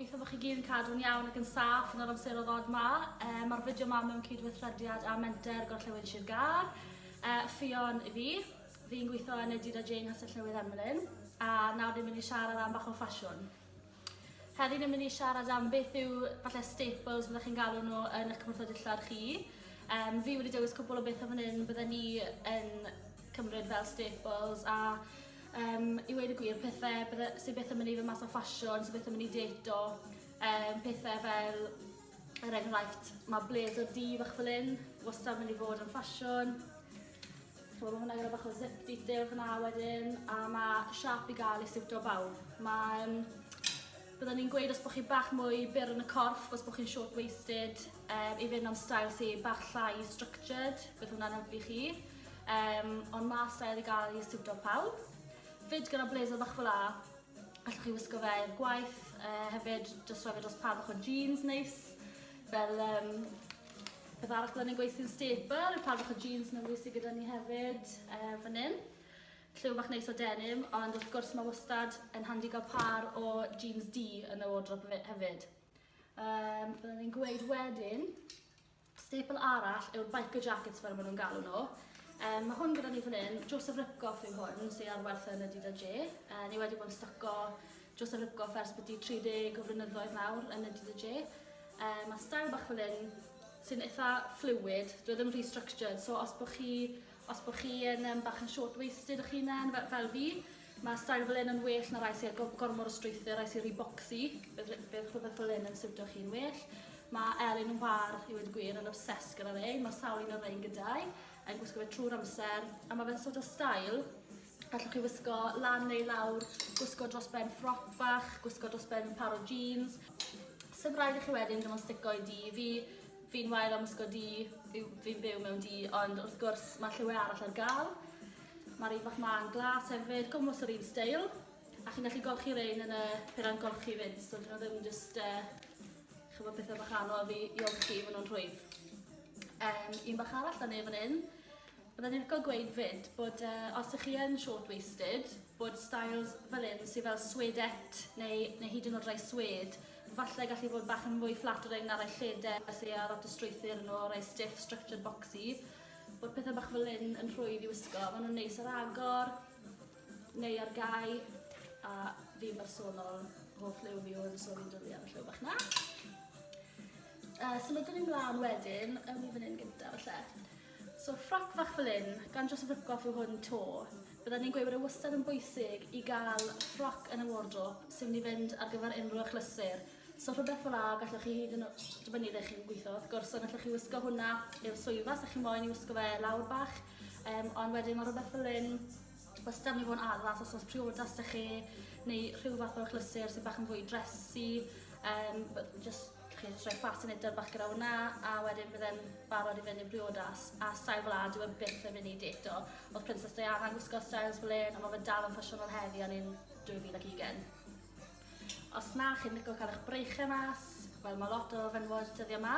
Gobeithio bod chi gyd yn cadw'n iawn ac yn saff yn yr amseroedd od 'ma. Uh, Mae'r fideo 'ma mewn cydweithrediad â Menter Gorllewin Sir Gâr. Uh, Ffion i fi. Fi'n gweithio yn y Dida Jane Nghastell Newydd Emlyn. A nawr ni'n mynd i siarad am bach o ffasiwn. Heddi ni'n mynd i siarad am beth yw falle staples byddech chi'n galw nhw yn eich cymorth o dillad chi. Um, fi wedi dewis cwbl o bethau fan hyn bydden ni yn cymryd fel staples a Um, i weud y gwir, pethau bydde, sydd byth yn mynd i fynd mas o ffasiwn, sydd byth yn mynd i deto, um, pethau fel, er enghraifft, mae blazer du fach fel un, wastad yn mynd i fod yn ffasiwn. Chymod, mae hwnna gyda bach o zip detail fyna wedyn, a mae siap i gael i siwto bawb. Mae, um, byddwn ni'n gweud os bod chi bach mwy byr yn y corff, os bod chi'n short-waisted, um, i fynd am style sy'n bach llai structured, bydd hwnna'n helpu chi. Um, ond mae style i gael i siwto pawb. Fyd gyda blazer bach fel a, allwch chi wisgo fe i'r gwaith, hefyd jyst rhoi fe dros par bach o jeans neis, fel um, beth arall byddwn ni'n gweithio'n staple, yw par bach o jeans newydd sydd gyda ni hefyd fan hyn. Lliw bach neis o denim, ond wrth gwrs mae wastad yn handi gael par o jeans du yn y wardrobe hefyd. Um, byddwn ni'n gweud wedyn, Staple arall yw'r biker jackets fel maen nhw'n galw nhw. Um, mae hwn gyda ni fan hyn, Joseph Ripkoff yw hwn, sydd ar werth yn y DDJ. Ni wedi bod yn stoco Joseph Ripkoff ers byti 30 o flynyddoedd nawr yn y DDJ. Mae style bach fel hyn sy'n eitha fluid, dwi e ddim rhy structured, so os bod chi, os bod chi yn um, bach yn short-waisted o'ch hunain fel, fel fi, Mae steil fel hyn yn well na rai sydd â gormod o strwythur, rai sy'n rhy boxy. Bydd, bydd rhywbeth fel hyn yn siwtio chi'n well. Mae Elin yn whar, i weud y gwir, yn obsessed gyda rein. Mae sawl un o'r rein gyda'i, yn gwisgo fe trwy'r amser. A mae fe'n sort o style, gallwch chi wisgo lan neu lawr, gwisgo dros ben ffroc bach, gwisgo dros ben par o jeans. Sym rhaid i chi wedyn dim ond stico i di. Fi, fi'n wael am wisgo di, fi'n fi byw mewn di, ond wrth gwrs mae lliwiau arall ar gael. Mae'r un bach 'ma yn glas hefyd, gwmws yr un steil. A chi'n gallu golchi rein yn y peiriant golchi fyd, so dyn nhw ddim jyst, chymod, pethau bach anodd i, i olchi, maen nhw'n rhwydd. Um, un bach arall da ni fan hyn, byddwn ni'n licio gweud fyd bod os ych chi yn short-waisted, bod styles fel hyn sydd fel suedette neu, neu hyd yn oed rai suede, falle gallu fod bach yn mwy flattering na rai lleden sydd â lot o strwythur yn nhw, rai stiff, structured boxy. Bod pethau bach fel hyn yn rhwydd i wisgo. Maen nhw'n neis ar agor neu ar gau a fi'n bersonol hoff liw fi hwn so fi'n dwlu ar y lliw bach na. Symudwn ni mlaen wedyn, ewn ni fan hyn gyntaf falle. So ffroc fach fel hyn, gan Joseph Ripkoff yw hwn to. Byddwn ni'n gweud bod e wastad yn bwysig i gael ffroc yn y wardrobe sy'n mynd i fynd ar gyfer unrhyw achlysur. So rhywbeth fel 'a, gallwch chi hyd yn o- dibynnu le chi'n gweithio wrth gwrs, ond allwch chi wisgo hwnna i'r swyddfa os 'ych chi moyn i wisgo fe lawr bach. Um, ond wedyn mae rhywbeth fel hyn wastad yn mynd i fod yn addas os oes priodas 'da chi, neu rhyw fath o achlysur sydd bach yn fwy dressy. Um, just chi jyst rhoi fascinator bach gyda hwnna, a wedyn bydde'n barod i fynd i'r briodas. A style fel 'a, dyw e byth yn mynd i dato. Oedd Princess Diana yn gwisgo styles fel hyn, a mae fe dal yn ffasiynol heddi, o'n i'n 2020. Os na chi'n licio cael eich breichiau mas, wel mae lot o fenywod dyddiau yma,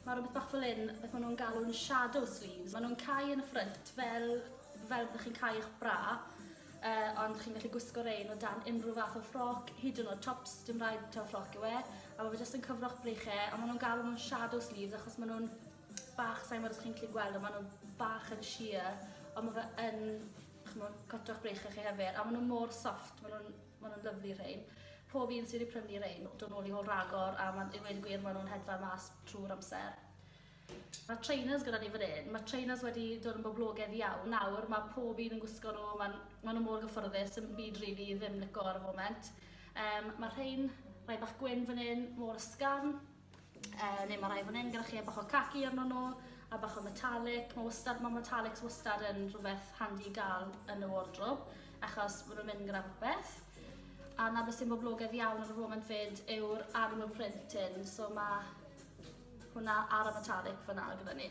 mae rhywbeth bach fel hyn, beth maen nhw'n galw'n shadow sleeves. Maen nhw'n cau yn y ffrynt fel, fel byddwch chi'n cau eich bra, ond chi'n gallu gwisgo rein o dan unrhyw fath o ffroc, hyd yn oed tops, dim rhaid taw ffroc yw e, a mae fe jyst yn cyfro'ch breichiau, a maen nhw'n galw nhw'n shadow sleeves achos maen nhw'n bach, sa'n gwybod os chi'n gallu gweld, ond maen nhw'n bach yn sheer, ond mae fe yn, ch'mod, coto'ch breichiau chi hefyd, a maen nhw mor soft, maen nhw'n Maen nhw'n lyfli rhein. Pob un sydd wedi prynu rhein, dod nôl i hôl ragor a ma'n, i weud y gwir, maen nhw'n hedfan mas trwy'r amser. Mae trainers gyda ni fan hyn. Mae trainers wedi dod yn boblogaidd iawn. Nawr mae pob un yn gwisgo nhw, maen, maen nhw mor gyffyrddus, yn byd rili really ddim lico ar y foment. Um, mae rhein, rhai bach gwyn fan hyn, mor ysgafn. Neu mae rhai fan hyn gyda chi a bach o khaki arno nhw, a bach o metallic. Mae wastad, mae metallics wastad yn rhywbeth handi i gael yn y wardrobe, achos maen nhw'n mynd gyda popeth. A na beth sy'n boblogaidd iawn ar y foment fyd yw'r animal print hyn, so mae hwnna ar y metallic fyna gyda ni.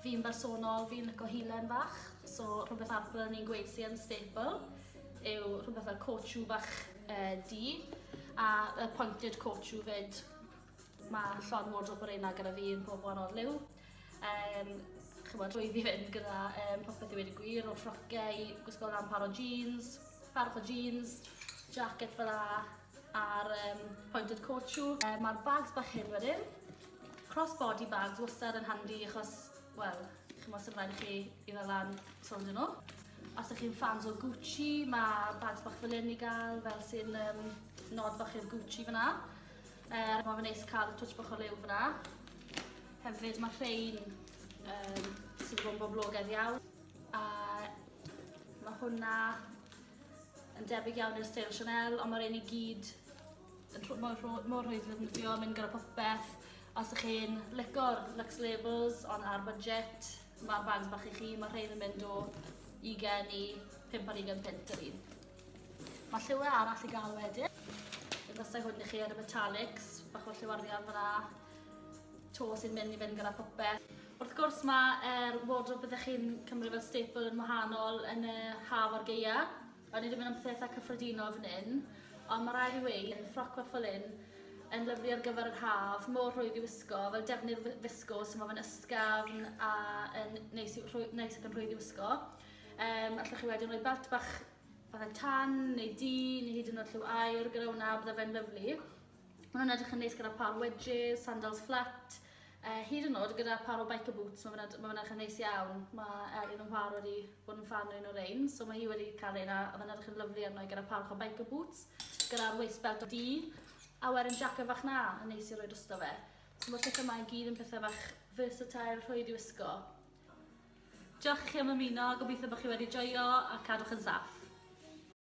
Fi'n bersonol, fi'n lico hulen fach, so rhywbeth arall byddwn ni'n gweud sy'n staple yw rhywbeth fel coat shoe bach du, a y pointed coat shoe fyd. Mae llond wardrobe o'r reina gyda fi yn pob wahanol liw. Um, chymod, rwydd i fynd gyda um, popeth i wedi gwir, o ffrociau i gwisgo lan par o jeans, par o jeans, jacket fel a. A'r um, pointed court shoe. Mae'r bags bach hyn wedyn. Cross body bags wastad yn handi achos, wel, chimod, sy'n rhaid i chi i ddal lan sownd nhw. Os ydych chi'n fans o Gucci, mae bags bach fel hyn i gael, fel sy'n nod bach i'r Gucci fyna. Mae fe'n neis cael y twtsh bach o liw fyna. Hefyd mae rhain sydd wedi bod yn boblogaidd iawn. A mae hwnna yn debyg iawn i'r steil Chanel, ond mae'r un i gyd yn mor rhwydd ddefnyddio, mynd gyda popeth. Os ydych chi'n lico'r Lux Labels, ond ar budget, mae'r bags bach i chi, mae rhain yn mynd o 20 i 5 ar 20 punt yr un. Mae lliwiau arall i gael wedyn. Dangosai hwn i chi ar y metallics, bach o lliw arian fyna, to sy'n mynd i fynd gyda popeth. Wrth gwrs mae'r wardrobe byddech chi'n cymryd fel staple yn wahanol yn y haf a'r gaea. O'n i wedi mynd am pethau eitha cyffredinol fan hyn, ond mae rhaid i weud, ffroc fach fel hyn yn lyfli ar gyfer yr haf, mor rhwydd i wisgo, fel defnydd viscose, so mae fe'n ysgafn a yn neis, neis ac yn rhwydd i wisgo. Allwch chi wedyn rhoi belt bach fatha tan neu du neu hyd yn oed lliw aur gyda hwnna, bydde fe'n lyfli. Mae hwnna'n edrych yn neis gyda par wedges, sandals flat, hyd yn oed gyda par o biker boots, mae fe'n ma edrych yn neis iawn. Mae Elin yn chwarae wedi bod yn fan o un o'r ein, so mae hi wedi cael ein a oedd yn edrych yn lyfli arno gyda par o biker boots, gyda'r waist belt o du, a wedyn jacket fach na yn neis i roi drosto fe. So mae'r pethau yma i gyd yn pethau fach versatile, rhwydd i wisgo. Diolch i chi am ymuno, gobeithio bod chi wedi joio a cadwch yn saff.